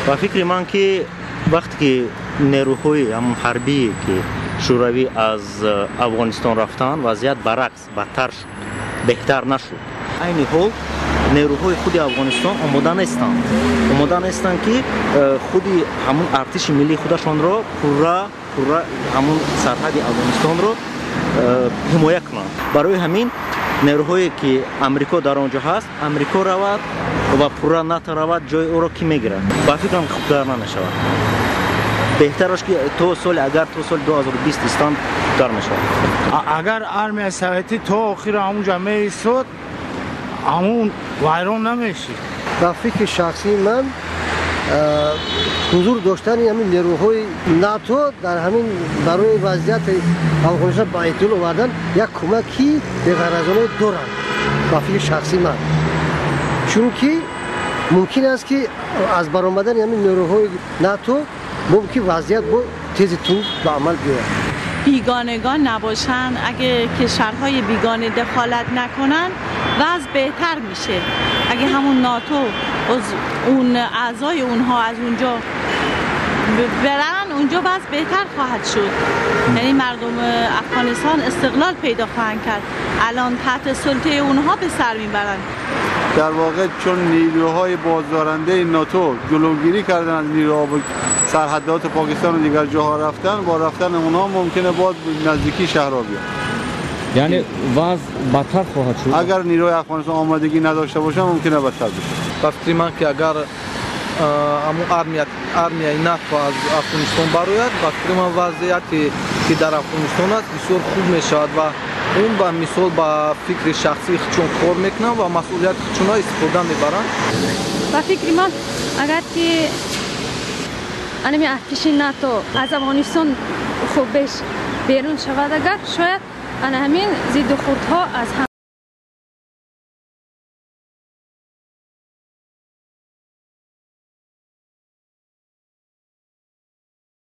Ба фикри ман, ки вақте ки нерӯҳои ҳамон ҳарбие, ки Шӯравӣ, аз Афғонистон рафтанд, вазъият баръакс бадтар шуд, беҳтар нашуд. Айни ҳол нерӯҳои худи Афғонистон омода нестанд, ки худи ҳамун артиши миллии худашонро пурра ҳамун сарҳади Афғонистонро ҳимоя кунанд. Барои ҳамин нерӯҳое, ки Амрико дар он ҷо ҳаст, Амрико равад ва пурра НАТО равад, ҷои ӯро кӣ мегирад? Ба фикрам, хубтар намешавад. Беҳтараш, ки то соли, агар то соли 2020 истанд, хубтар мешавад. Агар армияи советӣ то охир ҳамунҷа меистод, ҳамун вайрон намешид. Ба фикри шахсии ман, ҳузур доштани ҳамин нерӯҳои НАТО дар ҳамин барои вазъияти Афғонистон ба эътидол овардан як кӯмаки беғаразона доранд, ба фикри шахсии ман, чунки мумкин аст, ки аз баромадани ҳамин нерӯҳои НАТО мумкин вазъият бо тези тунд ба амал биёяд. بیگانگان نباشن، اگه کشورهای بیگانه دخالت نکنن، وضع بهتر میشه. اگه همون ناتو از اون اعضای اونها از اونجا برن، اونجا وضع بهتر خواهد شد، یعنی مردم افغانستان استقلال پیدا خواهند کرد. الان تحت سلطه اونها به سر میبرن. در واقع چون نیروهای بازدارنده ناتو جلوگیری کردن از نیروها و سرحدات پاکستان و دیگر جاها رفتن، با رفتن اونها ممکنه باز نزدیکی شهرها بیان. یعنی وضع بدتر خواهد شد؟ اگر نیروی افغانستان آمادگی نداشته باشن، ممکنه بدتر بشه. Ба фикри ман, ки агар ҳамун армияи НАТО аз Афғонистон барояд, ба фикри ман, вазъияте, ки дар Афғонистон аст, бисёр хуб мешавад ва он ба мисол ба фикри шахсии худшон кор мекунанд ва масъулияти худшонро истифода мебаранд. Ба фикри ман, агар ки анами артиши НАТО аз Афғонистон хуб беш берун шавад, агар шояд ана ҳамин зидду хурдҳо аз